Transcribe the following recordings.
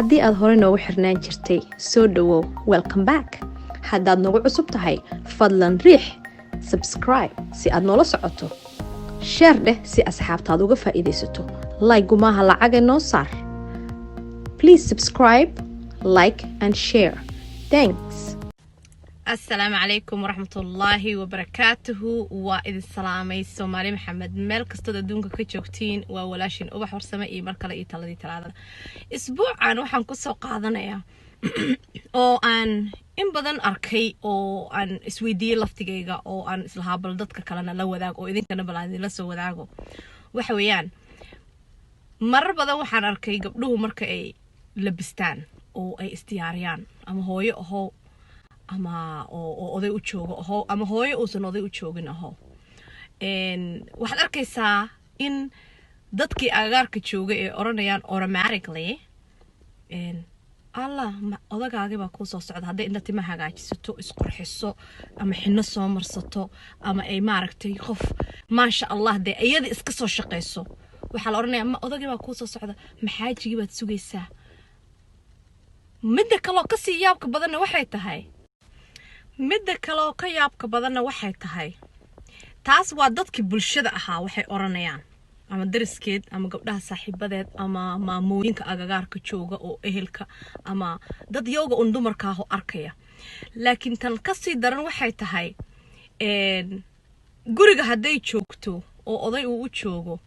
Haddii aad hore noogu xirnaan jirtay, soo dhowow, welcome back. Haddaad nagu cusub tahay, fadlan riix subscribe si aad noola socoto, share dheh si asxaabtaad uga faa'iidaysato. Like gumaaha lacaga noo saar. Please subscribe, like and share. Thanks. Asalaamu calaykum waraxmatullaahi wabarakaatuhu. Waa idin salaamay, Soomaali Maxamed, meel kastood adduunka ka joogtiin. Waa walaashin Ubax Warsame iyo mar kale iyo taladii Talaadada. Isbuucan waxaan kusoo qaadanayaa oo aan in badan arkay oo aan isweydiiyey laftigayga oo aan islahaa bal dadka kalena la wadaago oo idinkana bal aan idinla soo wadaago. Waxa weeyaan, marar badan waxaan arkay gabdhuhu marka ay labistaan oo ay isdiyaariyaan, ama hooyo ahow ama oo oday u joogo ahow, ama hooyo uusan oday u joogin ahow, waxaad arkaysaa in dadkii agagaarka joogay ay odhanayaan automatically, "Allah, odagaagii baa kuu soo socda." Hadday inta tima hagaajisato, isqurxiso ama xino soo marsato ama ay maaragtay qof, maasha Allah, dee iyada iska soo shaqayso, waxaa la odhanayaa, "Ma odagii baa kuu soo socda? Maxaajigii baad sugaysaa?" Midda kaloo kasii yaabka badanna waxay tahay, midda kaleoo ka yaabka badanna waxay tahay, taas waa dadkii bulshada ahaa waxay odhanayaan, ama dariskeed ama gabdhaha saaxiibadeed ama maamooyinka agagaarka jooga oo ehelka ama dad yowga un dumarkaaho arkaya. Laakiin tan kasii daran waxay tahay, guriga hadday joogto oo oday uu u joogo,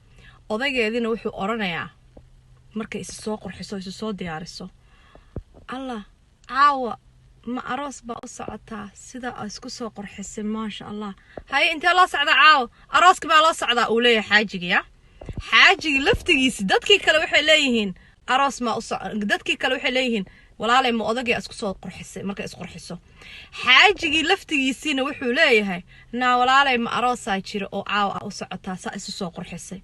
odaygeediina wuxuu odhanayaa markay isu soo qurxiso, isu soo diyaariso, "Allah, caawa ma aroos baa u socotaa? Sida aa isku soo qurxisay, maasha Allah. Haye, intee loo socdaa caawa? Arooska baa loo socdaa," uu leeyahay xaajigi. Ya xaajigi laftigiisi, dadkii kale waxay leeyihiin, "Aroos maa u soc?" Dadkii kale waxay leeyihiin, "Walaalay, ma odagii isku soo qurxisay?" Markay isqurxiso, xaajigii laftigiisiina wuxuu leeyahay, "Naa walaalay, ma aroosaa jira oo caawa ah u socotaa saa isu soo qurxisay?"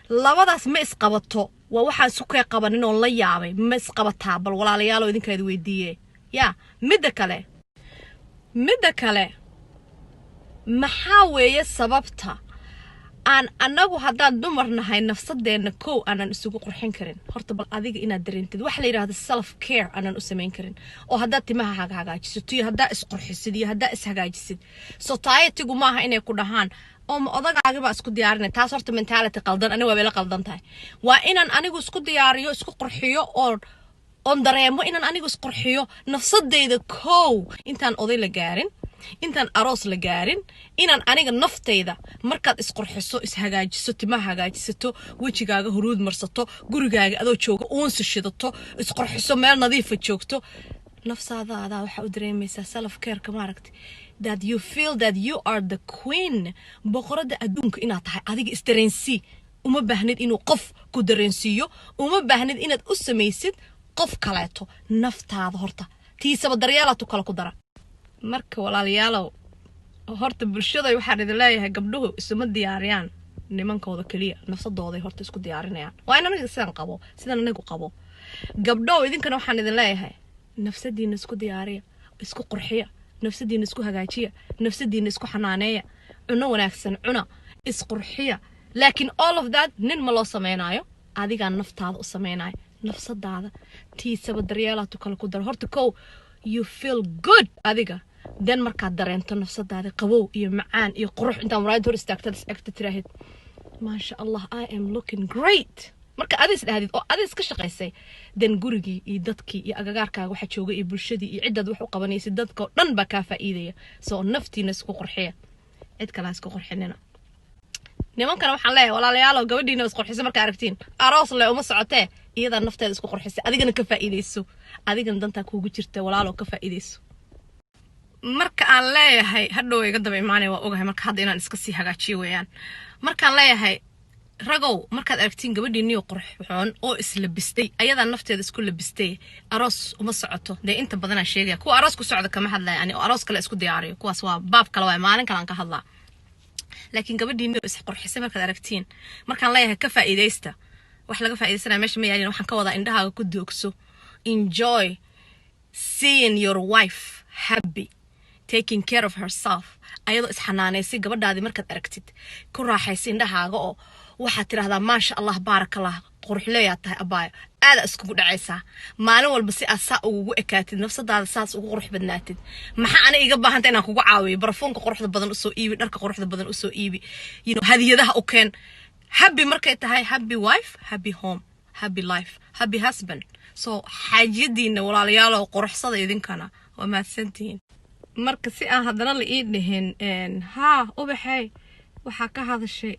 Labadaas ma isqabato. Waa waxaan isu kay qabanin oon la yaabay. Ma isqabataa? Bal walaalayaalo, idinkaadi weydiiye. Ya midda kale, maxaa weeye sababta aan annagu haddaan dumar nahay nafsadeenna kow aanan isugu qurxin karin? Horta bal adiga inaad dareentid waxa la yidhahda self care aanan u samayn karin, oo haddaad timaha hagaajisato iyo haddaa isqurxisid iyo haddaa ishagaajisid, society-gu maaha inay ku dhahaan, "Oo ma odagaagibaa isku diyaarinay?" Taas horta mentality qaldan, aniga waa ila qaldan tahay. Waa inaan anigu isku diyaariyo, isku qurxiyo oo oon dareemo inaan anigu isqurxiyo nafsadeyda kow, intaan oday la gaarin, intaan aroos la gaarin, inaan aniga naftayda. Markaad isqurxiso, ishagaajiso, timaha hagaajisato, wejigaaga huruud marsato, gurigaaga adoo jooga uunsi shidato, isqurxiso, meel nadiifa joogto, nafsaadaadaa waxaa u dareemaysaa self careka, maaragtay, that you feel that you are the queen, boqoradda adduunka inaad tahay. Adiga isdareensii. Uma baahnid inuu qof ku dareensiiyo, uma baahnid inaad u samaysid qof kaleeto. Naftaada horta tiisaba daryeelaatu kale ku dara. Marka walaalayaalow, horta bulshada waxaan idin leeyahay, gabdhuhu isuma diyaariyaan nimankooda keliya, nafsadooday horta isku diyaarinayaan. Waa in aniga sidaan qabo, sidaan anigu qabo. Gabdhow, idinkana waxaan idin leeyahay, nafsadiina isku diyaariya, isku qurxiya, nafsadiina isku hagaajiya, nafsadiina isku xanaaneeya, cuno wanaagsan cuna, isqurxiya. Laakiin all of that nin ma loo sameynaayo, adigaa naftaada u sameynayo. Nafsadaada tiisaba daryeelaatu kale ku daro. Horta kow you feel good adiga, then markaad dareento nafsadaada qabow iyo macaan iyo qurux, intaa muraayad hor istaagtad, is egta, tiraahid, "Maasha Allah, I am looking great," marka adi is dhahdid oo adi iska shaqaysay, then gurigii iyo dadkii iyo agagaarkaaga waxa jooga iyo bulshadii iyo ciddaad wax u qabanaysid, dadka oo dhan baa kaa faa'iidaya. Soo naftiina isku qurxiya, cid kale ha isku qurxinina. Nimankana waxaan leeyahay, walaalayaalow, gabadhiina isqurxisa markaa aragtiin, aroos le uma socotee, iyadaa nafteeda isku qurxisay. Adigana ka faa'iidayso, adigana dantaa kuugu jirta, walaalow, ka faa'iidayso. Marka aan leeyahay, hadhow iga daba imaanaya, waa ogahay. Marka hadda inaan iska sii hagaajiyo weeyaan. Markaan leeyahay, ragow, markaad aragtiin gabadhiiniyo qurxoon oo islabistay, ayadaa nafteeda isku labistay, aroos uma socoto. Dee inta badanaa sheegaya, kuwa aroos ku socda kama hadlaya ani, oo aroos kale isku diyaariyo, kuwaas waa baab kale, waay maalin kale aan ka hadlaa. Laakiin gabadhiiniyo isqurxisay markaad aragtiin, markaan leeyahay ka faa'iidaysta, wax laga faa'iidaysanaya meesha ma yaalin. Waxaan ka wadaa indhahaaga ku doogso. Enjoy seeing your wife happy, taking care of herself, ayadoo isxanaanaysay. Gabadhaadii markaad aragtid, ku raaxaysa indhahaaga oo waxaad tidhahdaa, "Maasha Allah, baarakallah, quruxleeyaa tahay, abaayo." Aada iskugu dhacaysaa maalin walba si aad saa ugugu ekaatid, nafsadaada saas ugu qurux badnaatid. Maxaa ana iga baahanta inaan kugu caawiyo? Barafuunka quruxda badan usoo iibi, dharka quruxda badan usoo iibi, hadiyadaha u keen. Happy markay tahay, happy wife, happy home, happy life, happy husband. So xaajiyadiina, walaalayaalow, quruxsada idinkana. Waa mahadsantihiin. Marka si aan haddana la ii dhihin, "Haa, Ubaxey, waxaa ka hadashay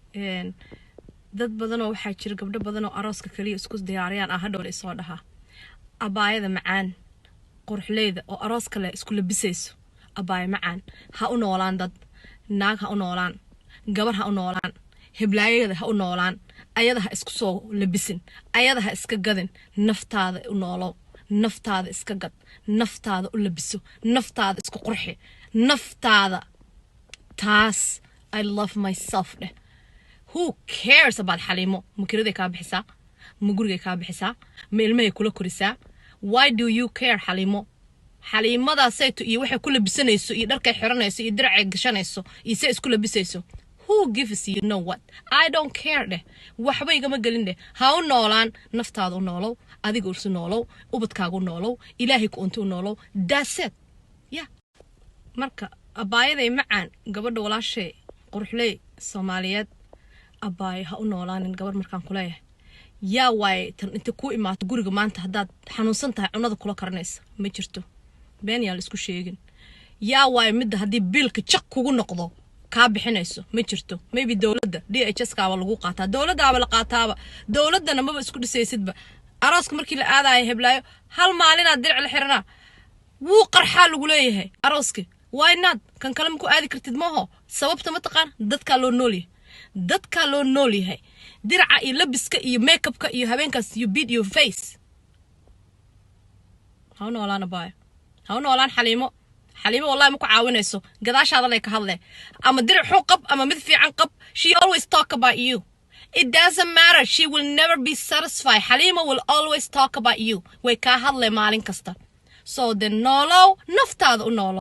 dad badanoo waxaa jira, gabdho badanoo arooska kaliya isku diyaariyaan," ah hadhow la isoo dhahaa. Abaayada macaan, quruxleyda oo aroos kale isku labisayso, abaayo macaan, ha u noolaan dad, naag ha u noolaan, gabar ha u noolaan, heblaayada ha u noolaan, ayada ha isku soo labisin, ayada ha iska gadin. Naftaada u noolow, naftaada iska gad, naftaada u labiso, naftaada isku qurxi, naftaada taas "I love myself" dheh. Who cares about Xaliimo? Ma kiraday kaa bixisaa? Ma gurigay kaa bixisaa? Ma ilmahay kula korisaa? Why do you care, Xaliimo? Xaliimadaasayto iyo waxay ku labisanayso iyo dharkay xiranayso iyo diracay gashanayso iyo say isku labisayso, who gives? You know what? "I don't care" dheh, waxba igama gelin dheh. Ha u noolaan, naftaada u noolow, adiga isu noolow, ubadkaaga u noolow, Ilaahay ku unta u noolow. That's it, yeah. Marka abaayaday macaan, gabadha walaashay, quruxley Soomaaliyeed, abaayo, ha u noolaanin gabar. Markaan kuleeyahay, yaa waaye tan inta kuu imaato guriga maanta haddaad xanuunsan tahay cunada kula karanaysa? Ma jirto, been yaa la isku sheegin. Yaa waaye midda haddii biilka jaq kugu noqdo kaa bixinayso? Ma jirto. Maybe dowladda DHS kaaba lagu qaataa, dowladdaaba la qaataaba, dowladdana maba isku dhisaysidba. Arooska markii la aadayo, heblaayo hal maalinaad diric la xiranaa, wuu qarxaa lagu leeyahay arooski. Why not? Kan kale ma ku aadi kartid maaho. Sababta ma taqaan? Dadkaa loo nool yahay, dadkaa loo nool yahay. Diraca iyo labiska iyo makeupka iyo habeenkaas you beat your face. Ha u noolaan, abaayo, ha u noolaan Xaliimo. Xaliimo wallahi ma ku caawinayso, gadaashaada lay ka hadle. Ama diric xun qab ama mid fiican qab, she always talk about you. It doesn't matter, she will never be satisfied. Xaliimo will always talk about you, way kaa hadle maalin kasta. So de noolow, naftaada u noolow.